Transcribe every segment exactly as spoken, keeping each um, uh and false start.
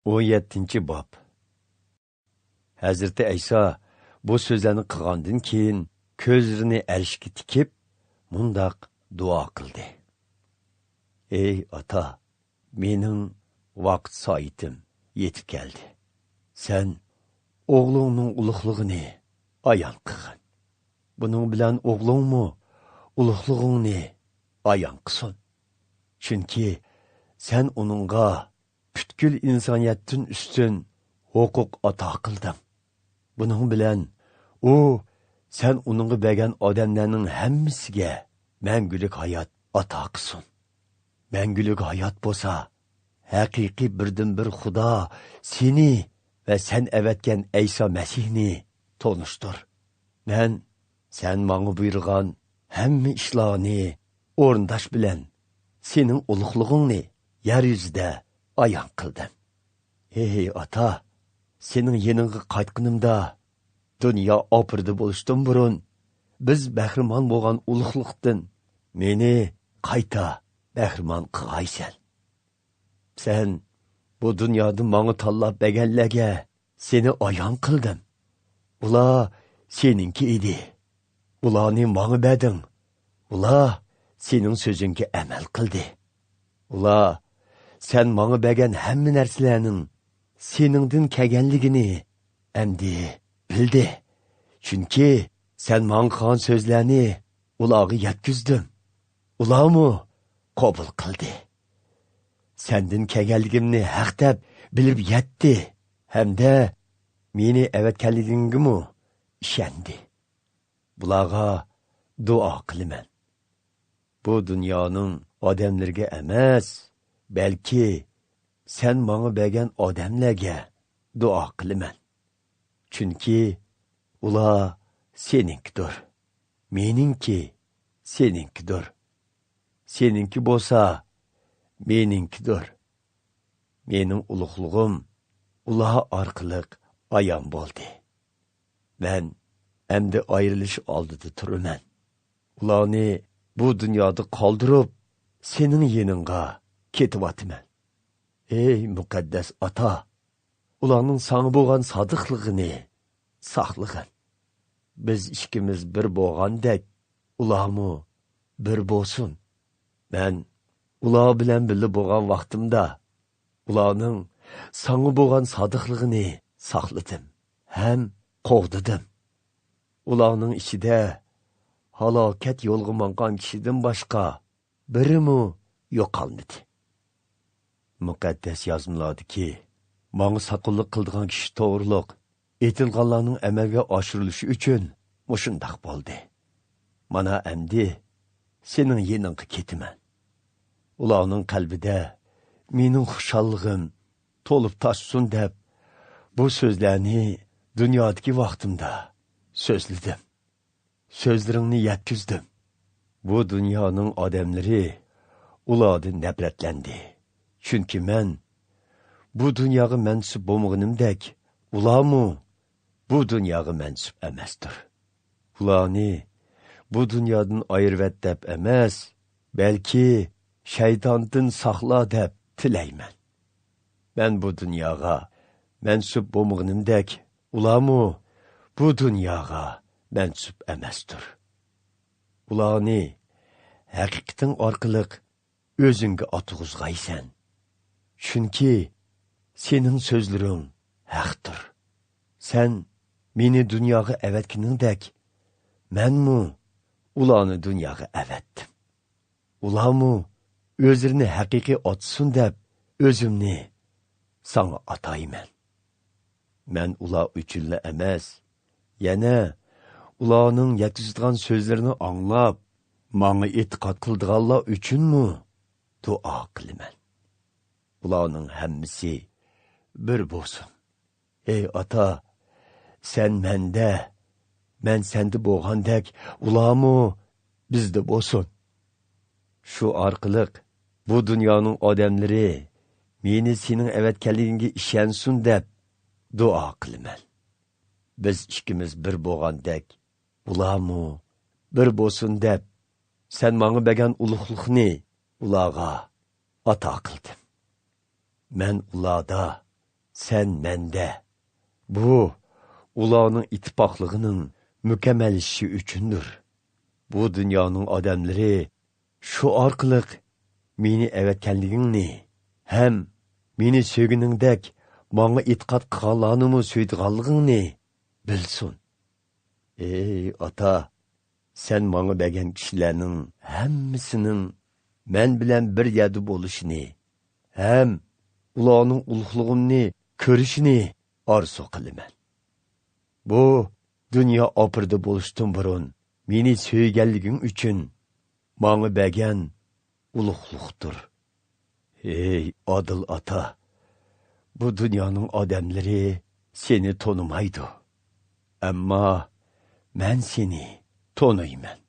ئون يەتتىنچى باب. ھەزرىتى ئەيسا بۇ سۆزلەرنى قىلغاندىن كېيىن، كۆزلىرىنى ئەرشكە تىكىپ، مۇنداق دۇئا قىلدى: «ئەي ئاتا، مېنىڭ ۋاقىت سائىتىم يېتىپ كەلدى. سەن ئوغلۇڭنىڭ ئۇلۇغلۇقىنى ئايان قىلغىن. بۇنىڭ بىلەن ئوغلۇڭمۇ ئۇلۇغلۇقۇڭنى ئايان قىلسۇن. چۈنكى سەن ئۇنىڭغا پۈتكۈل ئىنسانىيەتتىن ئۈستۈن ھوقۇق ئاتا قىلدىڭ. بۇنىڭ بىلەن ئۇ سەن ئۇنىڭغا بەرگەن ئادەملەرنىڭ ھەممىسىگە مەڭگۈلۈك ھايات ئاتا قىلسۇن. مەڭگۈلۈك ھايات بولسا، ھەقىقىي بىردىنبىر خۇدا سېنى ۋە سەن ئەۋەتكەن ئەيسا مەسىھنى تونۇشتۇر. مەن سەن ماڭا بۇيرۇغان ھەممە ئىشلارنى ئورۇنداش بىلەن سېنىڭ ئۇلۇغلۇقۇڭنى يەر يۈزىدە ئايان قىلدىم. ئەي ئاتا، سېنىڭ يېنىڭغا قايتقىنىمدا، دۇنيا ئاپىرىدە بولۇشتىن بۇرۇن، بىز بەھرىمەن بولغان ئۇلۇغلۇقتىن مېنى قايتا بەھرىمەن قىلغايسەن. سەن بۇ دۇنيادا ماڭا تاللاپ بەرگەنلەرگە سېنى ئايان قىلدىم. ئۇلار سېنىڭكى ئىدى. ئۇلارنى ماڭا بەردىڭ. ئۇلار سېنىڭ سۆزۈڭگە ئەمەل قىلدى. ئۇلار سەن ماڭا بەرگەن ھەممە نەرسىلەرنىڭ سېنىڭدىن كەلگەنلىكىنى ئەمدى بىلدى. چۈنكى سەن ماڭا قىلغان سۆزلەرنى ئۇلارغا يەتكۈزدۈم. ئۇلارمۇ قوبۇل قىلدى. سەندىن كەلگەنلىكىمنى ھەق دەپ بىلىپ يەتتى ھەمدە مېنى ئەۋەتكەنلىكىڭگىمۇ ئىشەندى. بۇلارغا دۇئا قىلىمەن. بۇ دۇنيانىڭ ئادەملىرىگە ئەمەس، بەلكى سەن ماڭا بەرگەن ئادەملەرگە دۇئا قىلىمەن. چۈنكى ئۇلار سېنىڭكىدۇر. مېنىڭكى سېنىڭكىدۇر. سېنىڭكى بولسا مېنىڭكىدۇر. مېنىڭ ئۇلۇغلۇقۇم ئۇلار ئارقىلىق ئايان بولدى. مەن ئەمدى ئايرىلىش ئالدىدا تۇرىمەن. ئۇلارنى بۇ دۇنيادا قالدۇرۇپ، سېنىڭ يېنىڭغا كېتىۋاتىمەن. ئەي مۇقەددەس ئاتا، ئۇلارنىڭ ساڭا بولغان سادىقلىقىنى ساقلىغىن. بىز ئىككىمىز بىر بولغاندەك، ئۇلارمۇ بىر بولسۇن. مەن ئۇلار بىلەن بىللە بولغان ۋاقتىمدا، ئۇلارنىڭ ساڭا بولغان سادىقلىقىنى ساقلىدىم ھەم قوغدىدىم. ئۇلارنىڭ ئىچىدە ھالاكەت يولىغا ماڭغان كىشىدىن باشقا بىرىمۇ يوقالمىدى. مۇقەددەس يازمىلاردىكى ماڭا ساقىنلىق قىلىدىغان كىشى توغرۇلۇق ئېيتىلغانلارنىڭ ئەمەلگە ئاشۇرۇلۇشى ئۈچۈن مۇشۇنداق بولدى. مانا ئەمدى سېنىڭ يېنىڭغا كېتىمەن. ئۇلارنىڭ قەلبىدە مېنىڭ خۇشاللىقىم تولۇپ تاشسۇن دەپ، بۇ سۆزلەرنى دۇنيادىكى ۋاقتىمدا سۆزلىدىم. سۆزلىرىڭنى يەتكۈزدۈم. بۇ دۇنيانىڭ ئادەملىرى ئۇلاردىن نەپرەتلەندى. چۈنكى مەن بۇ دۇنياغا مەنسۇپ بولمىغىنىمدەك، ئۇلارمۇ بۇ دۇنياغا مەنسۇپ ئەمەستۇر. ئۇلارنى بۇ دۇنيادىن ئايرىۋەت دەپ ئەمەس، بەلكى شەيتاندىن ساقلا دەپ تىلەيمەن. مەن بۇ دۇنياغا مەنسۇپ بولمىغىنىمدەك، ئۇلارمۇ بۇ دۇنياغا مەنسۇپ ئەمەستۇر. ئۇلارنى ھەقىقىتىڭ ئارقىلىق ئۆزۈڭگە ئاتىغۇزغايسەن. چۈنكى سېنىڭ سۆزلىرىڭ ھەقتۇر. سەن مېنى دۇنياغا ئەۋەتكىنىڭدەك، مەنمۇ ئۇلارنى دۇنياغا ئەۋەتتىم. ئۇلارمۇ ئۆزلىرىنى ھەقىقىي ئاتىسۇن دەپ، ئۆزۈمنى ساڭا ئاتايمەن. مەن ئۇلار ئۈچۈنلا ئەمەس، يەنە ئۇلارنىڭ يەتكۈزىدىغان سۆزلىرىنى ئاڭلاپ، ماڭا ئېتىقاد قىلىدىغانلار ئۈچۈنمۇ دۇئا قىلىمەن. ئۇلارنىڭ ھەممىسى بىر بولسۇن. ئەي ئاتا، سەن مەندە، مەن سەندە بولغاندەك، ئۇلارمۇ بىزدە بولسۇن. شۇ ئارقىلىق بۇ دۇنيانىڭ ئادەملىرى مېنى سېنىڭ ئەۋەتكەنلىكىڭگە ئىشەنسۇن دەپ دۇئا قىلىمەن. بىز ئىككىمىز بىر بولغاندەك، ئۇلارمۇ بىر بولسۇن دەپ، سەن ماڭا بەرگەن ئۇلۇغلۇقنى ئۇلارغا ئاتا قىلدىم. مەن ئۇلاردا، سەن مەندە. بۇ ئۇلارنىڭ ئىتتىپاقلىقىنىڭ مۇكەممەللىشىشى ئۈچۈندۇر. بۇ دۇنيانىڭ ئادەملىرى شۇ ئارقىلىق مېنى ئەۋەتكەنلىكىڭنى ھەم مېنى سۆيگىنىڭدەك ماڭا ئېتىقاد قىلغانلارنىمۇ سۆيىدىغانلىقىڭنى بىلسۇن. ئەي ئاتا، سەن ماڭا بەرگەن كىشىلەرنىڭ ھەممىسىنىڭ مەن بىلەن بىر يەردە بولۇشىنى ھەم ئۇلارنىڭ ئۇلۇغلۇقۇمنى كۆرۈشىنى ئارزۇ قىلىمەن. بۇ دۇنيا ئاپىرىدە بولۇشتىن بۇرۇن مېنى سۆيگەنلىكىڭ ئۈچۈن ماڭا بەرگەن ئۇلۇغلۇقتۇر. ھەي ئادىل ئاتا، بۇ دۇنيانىڭ ئادەملىرى سېنى تونۇمايدۇ. ئەمما مەن سېنى تونۇيمەن.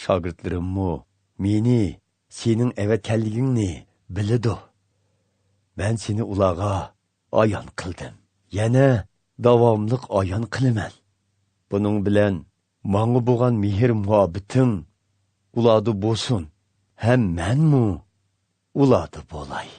شاگىرتلىرىممۇ مېنى سېنىڭ ئەۋەتكەنلىكىڭنى بىلىدۇ. مەن سېنى ئۇلارغا ئايان قىلدىم. يەنە داۋاملىق ئايان قىلىمەن. بۇنىڭ بىلەن ماڭا بولغان مېھىر مۇھەببىتىڭ ئۇلاردا بولسۇن ھەم مەنمۇ ئۇلاردا بولاي.